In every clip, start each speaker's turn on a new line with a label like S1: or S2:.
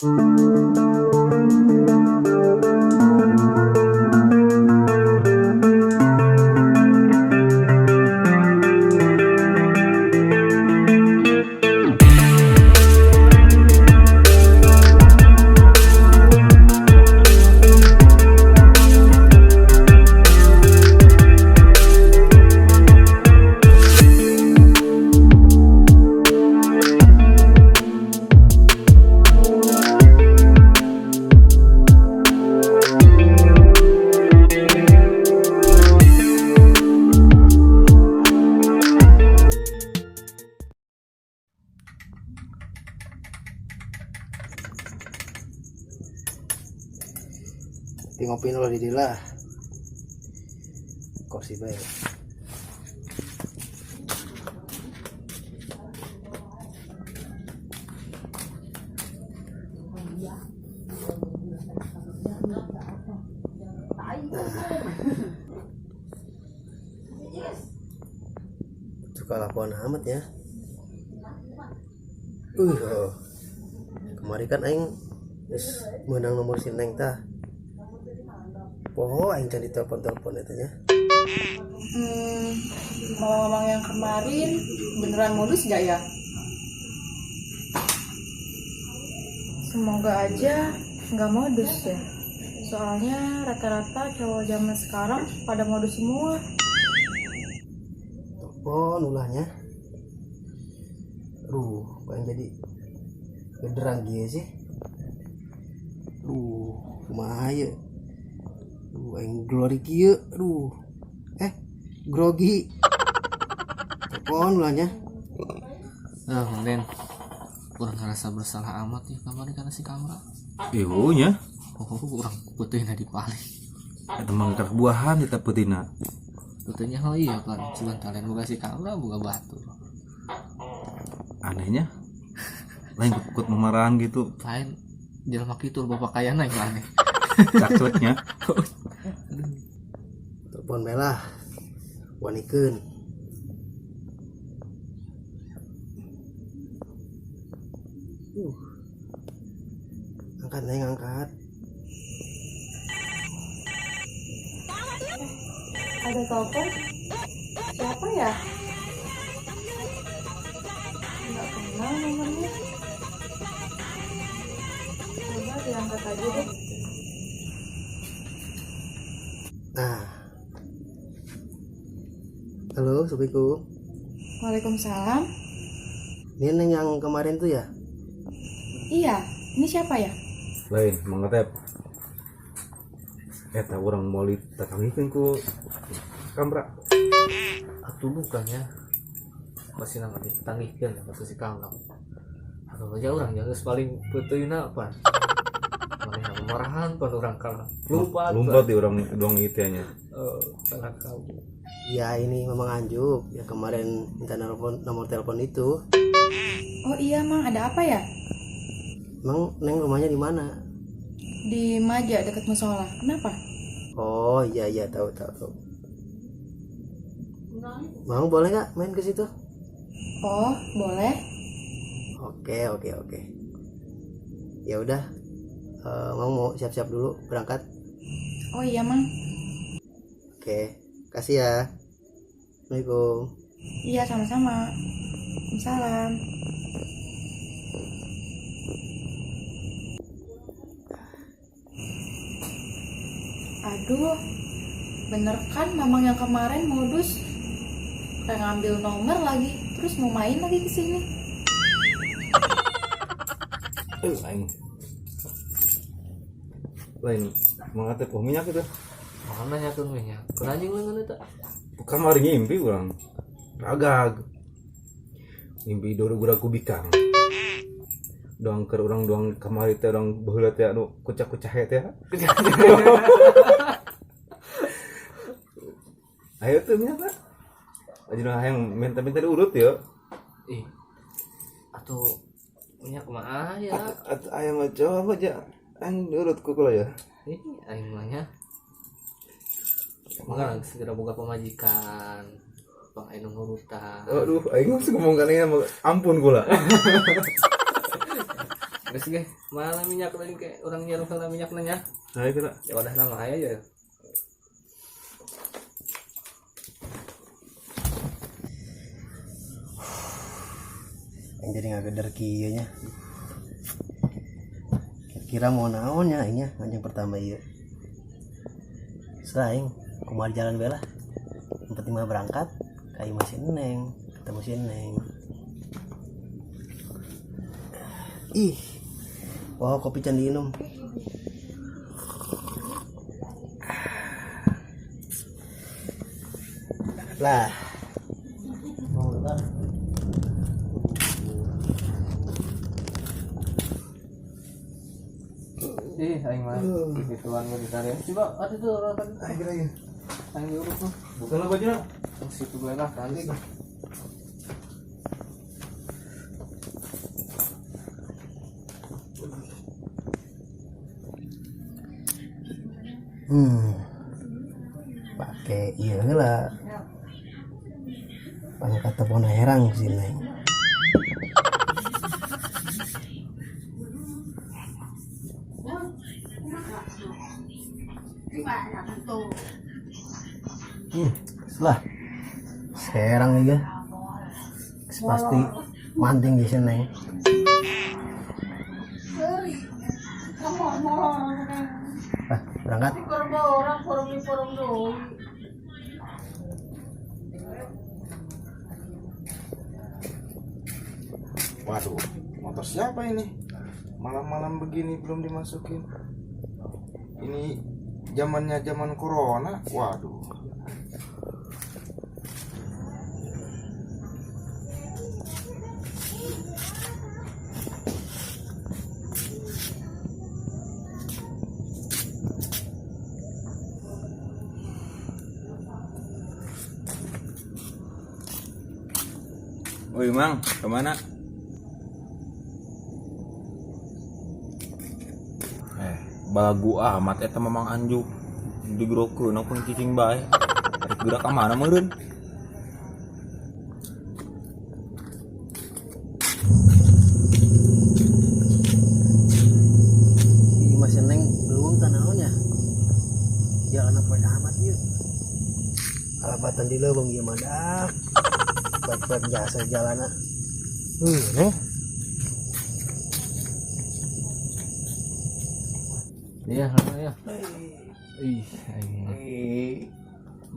S1: Di ngopi lo di lah. Kursi bae. Suka lakuan amat ya. Oh. Kemarin kan aing geus meunang nomor si Neng tah. Poho aing can ditelepon-telepon eta nya.
S2: Mamang-mamang yang kemarin beneran modus gak ya?
S3: Semoga aja nggak modus ya. Soalnya rata-rata cowok zaman sekarang pada modus semua.
S1: Telepon ulahnya. Aduh, kok yang jadi gederang gitu sih. Aduh, kumaha ye? Aduh, aing glory kieu. Aduh. Grogi. Telepon ulahnya.
S4: Ah, Den. Kurang ngerasa bersalah amat ya kemarin karena si Kamra.
S5: Ibunya.
S4: Oh, kurang putihna di paling.
S5: Eta mah keur buahan eta peutina.
S4: Putihnya oh iya kan, cuman kalian buka si Kamra buka batu.
S5: Anehnya. Lain kut memarahan gitu.
S4: Lain jelema kitu bapak kayana yang aneh.
S5: Cakcleknya.
S1: Telepon melah. Wanikeun. Angkat Neng, angkat.
S3: Ada telepon? Siapa ya? Nggak kenal nomornya. Coba diangkat aja deh.
S1: Nah. Halo, Assalamualaikum.
S3: Waalaikumsalam.
S1: Ini Neng yang kemarin tuh ya?
S3: Iya, ini siapa ya?
S5: Lain, Mang Atep. Eta urang moal ditangikeun ku Kamra.
S4: Atuh bukan ya. Pasti nang ditangihkeun kata si Kamra. Atau aja orang jangan paling peuteuna apa. Mana marahan pan urang kalah. Lumpat.
S5: Lumpat di urang doang itu nya.
S4: Kalah kamu.
S1: Ya ini Mamang Anjuk yang kemarin minta nomor telepon itu.
S3: Oh iya Mang, ada apa ya?
S1: Emang Neng rumahnya di mana?
S3: Di Maja dekat musola. Kenapa?
S1: Oh iya iya, tahu tahu tahu. Mau boleh nggak main ke situ?
S3: Oh boleh.
S1: Oke oke oke. Ya udah, mau siap-siap dulu berangkat.
S3: Oh iya Mang.
S1: Oke, kasih ya. Assalamualaikum.
S3: Iya sama-sama. Salam. Aduh, bener kan Mamang yang kemarin modus kayak ngambil nomor lagi, terus mau main lagi ke sini.
S5: Lain. Lain, Mang Atep, oh minyak itu.
S4: Mana nya tuh minyak? Kurang anjing lu eta.
S5: Bukan mari ngimpi urang. Ragag. Ngimpi doro gura kubikang. Doang keur urang doang kamari teh urang baheula teh anu kucak-kucah teh. Ayo tuh minyak teh. Aja hayang minta-minta diurut ya.
S4: Ih. Atau minyak mah aya.
S5: Atau ayam mah coba aja. Aing diurut ku kula ya.
S4: Ih, aing mah nya. Maka segera boga pamajikan. Bang aing ngurutan.
S5: Aduh, aing geus ngomong kana ampun kula.
S4: Geus ge, mana minyak tadi ke urang nyaru kana minyak nanya.
S5: Ayo kita.
S4: Ya udah nama aya ya.
S1: Yang jadi ngageder kieu nya. Kira-kira mau naon nya aing nya anjing pertama ieu. Selain kumaha jalan bae lah. Yang penting mah berangkat ka imah si Neng, ketemu si Neng. Ih. Wow, kopi can diinum. Lah.
S4: Ih, aing mah gituan mah ditarian. Coba ada tuh orang tadi.
S5: Ayo kita ya.
S4: Aing diurus mah.
S5: Bukan lah bajunya.
S4: Situ gue lah tadi.
S1: Pakai iya lah. Pangkat telepon herang si Neng. Lah. Serang ya. Pasti manting di sini. Ah, berangkat.
S6: Waduh, motor siapa ini? Malam-malam begini belum dimasukin. Ini zamannya zaman corona. Waduh.
S5: Woi Mang, kemana?
S7: Balagu amat eta Mamang Anjuk digerokeun pun cicing bae. Rek gerak ka mana meureun?
S1: Ih, Mas Neng leuweung tah naon ya? Jalan apa amat ieu? Alabatan di leuweung ieu mah dak. Baik-baik jasa jalana. Neng.
S4: Iya, sama ya. Ih, aing mah.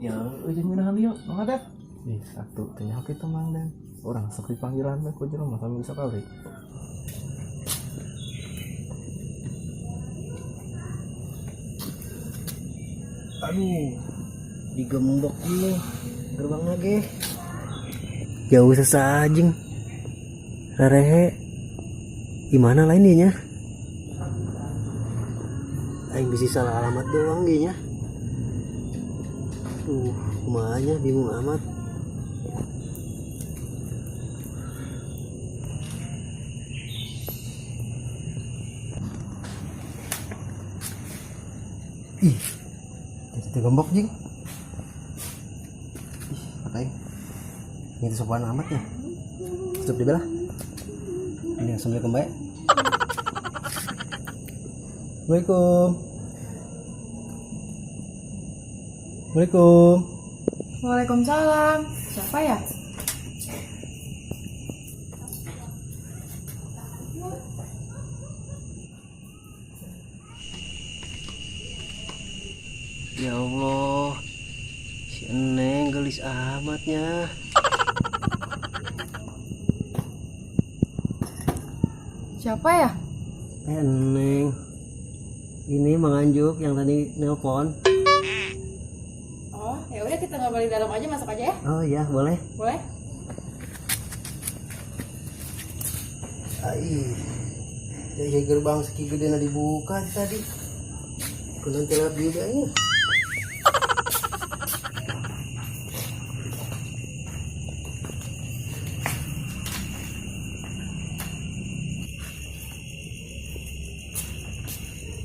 S5: Ya, euy ngeunahan ieu, mangga teh.
S4: Ih, satu teh nyaho kitu Mang Dan. Urang sok dipanggilan teh ku jelema sambil sakali.
S1: Aduh, digembok ini gerbangnya ge. Jauh sesajeng. Rerehe. Gimana lain dia nya? Aing bisa salah alamat doang ge nya. Kumaha nya bingung amat. Ih, jadi gembok jing. Ih, apa ini? Ini sopan amat ya. Tutup di belah. Ini assalamualaikum baik. Assalamualaikum. Assalamualaikum.
S3: Waalaikumsalam. Siapa ya?
S1: Ya Allah, si Neng gelis amatnya.
S3: Siapa ya?
S1: Neng, ini Mang Anjuk yang tadi nelpon.
S3: Oh, ya udah kita ngobrol di dalam aja, masuk aja ya.
S1: Oh iya, boleh.
S3: Boleh.
S1: Ai, ya gerbang seki gede na dibuka tadi. Kunan telat juga ini.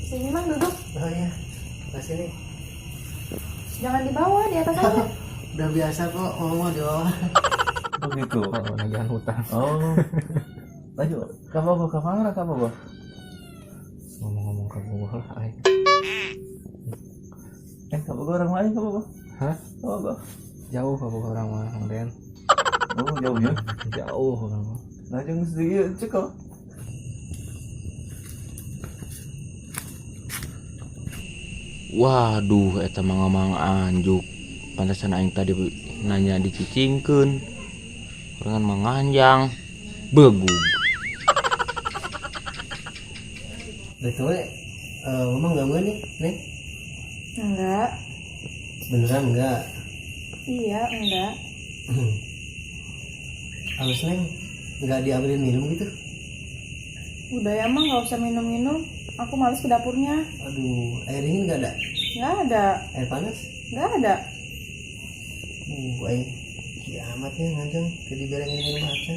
S3: Sini Mang duduk.
S1: Oh iya, nah sini.
S3: Jangan di bawah, di atas aja.
S1: Udah biasa kok ngomong di bawah.
S5: Oh gitu.
S4: Oh, nagihan hutang.
S5: Oh. Lanjut, kamu ke mana kamu, Bang?
S4: Kabogoh lah aing.
S5: Eh, kabogoh urang mah aing kabogoh.
S4: Hah?
S5: Kabogoh.
S4: Jauh kabogoh urang mah Kang Den.
S5: Oh, jauh ya.
S4: Jauh urang mah.
S5: Nah, jeung geus ieu cek.
S7: Waduh, eta Mang Anjuk. Pantesan aing tadi nanya dicicingkeun. Kurangan manganjang. Begug.
S1: Betul, Mamang gangguan nih, Neng?
S2: Enggak.
S1: Beneran enggak?
S2: Iya, enggak.
S1: Harus Neng, nggak diambilin minum gitu?
S2: Udah ya, Mang, nggak usah minum-minum. Aku males ke dapurnya.
S1: Aduh, air dingin nggak ada?
S2: Nggak ada.
S1: Air panas?
S2: Nggak ada.
S1: Aing kiamatnya nganjang ke diberengin minum aja.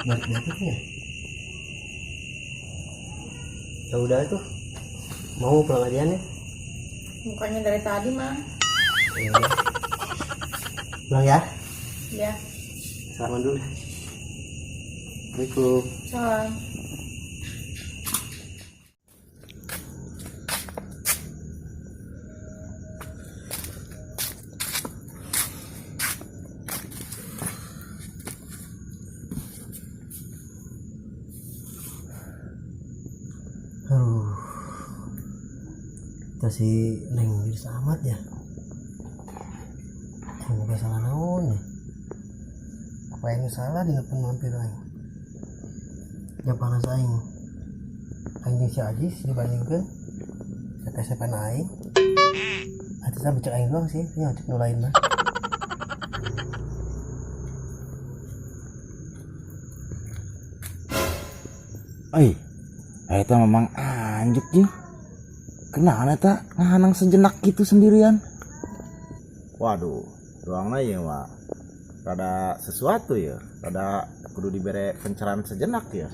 S1: Balik dapurnya. Ya udah tuh, mau pulang aja nih.
S2: Mukanya dari tadi, Mang.
S1: Ya udah. Pulang ya.
S2: Ya.
S1: Salaman dulu. Assalamualaikum.
S2: Salam.
S1: Aduh, kita si Neng Yus amat ya. Semoga salah naon ya. Apa yang salah di depan mampir aing. Jam panas aing. Aing jeung si Ajis dibandingkeun kata siapa aing. Atisna becek aing doang sih, nya cek nu lain mah.
S6: Ai, eta memang anjuk jeung. Kenaon eta ngahanang sejenak gitu sendirian. Waduh, ruangna ieu mah rada sesuatu ya, rada kudu dibere pencerahan sejenak ya.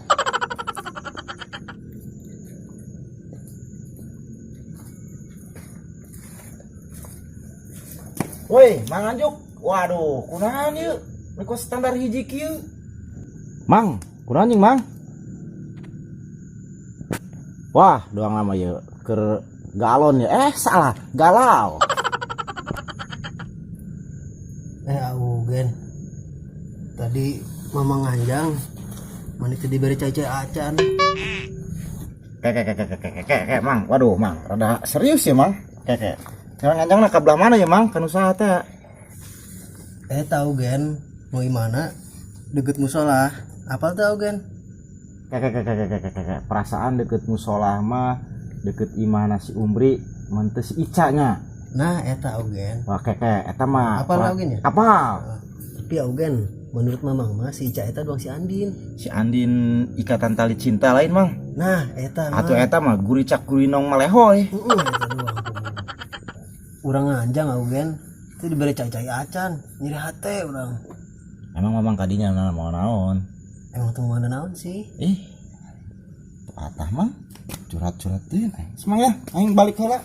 S6: Woi, Mang Anjuk. Waduh, kunaon ieu? Meko standar hiji kieu. Mang, kunaon jeung Mang? Wah, doang lama ya keur galon ya. Salah, galau.
S1: Augen. Tadi Mama nganjang, mana teu dibere cai-cai acan.
S6: Kek, Mang. Waduh, Mang, rada serius ya, Mang. Kek. Yang nganjang na ka belah mana ya, Mang? Kan usaha teh.
S1: Tahu Gen, mau imana? Deket musola. Apal teu Gen?
S6: Kek. Perasaan deket musola mah deket imah si Umri, manteu si Ica nya.
S1: Nah, eta Augen.
S6: Wah, kek, eta mah.
S1: Apal Augen ya?
S6: Apal.
S1: Tapi Augen, menurut Mamang mah si Ica eta doang si Andin.
S6: Si Andin ikatan tali cinta lain, Mang.
S1: Nah, eta mah.
S6: Atuh eta mah guricak gurinong malehoy.
S1: Heeh, eta doang. Urang nganjang Augen, itu dibere cai-cai acan, nyeri hate urang.
S6: Emang Mamang kadinya mau naon?
S1: Emang tuh mana naon sih?
S6: Ih. Tuh atah, Mang. Curhat-curhat deui aing. Semang ya, aing balik heula.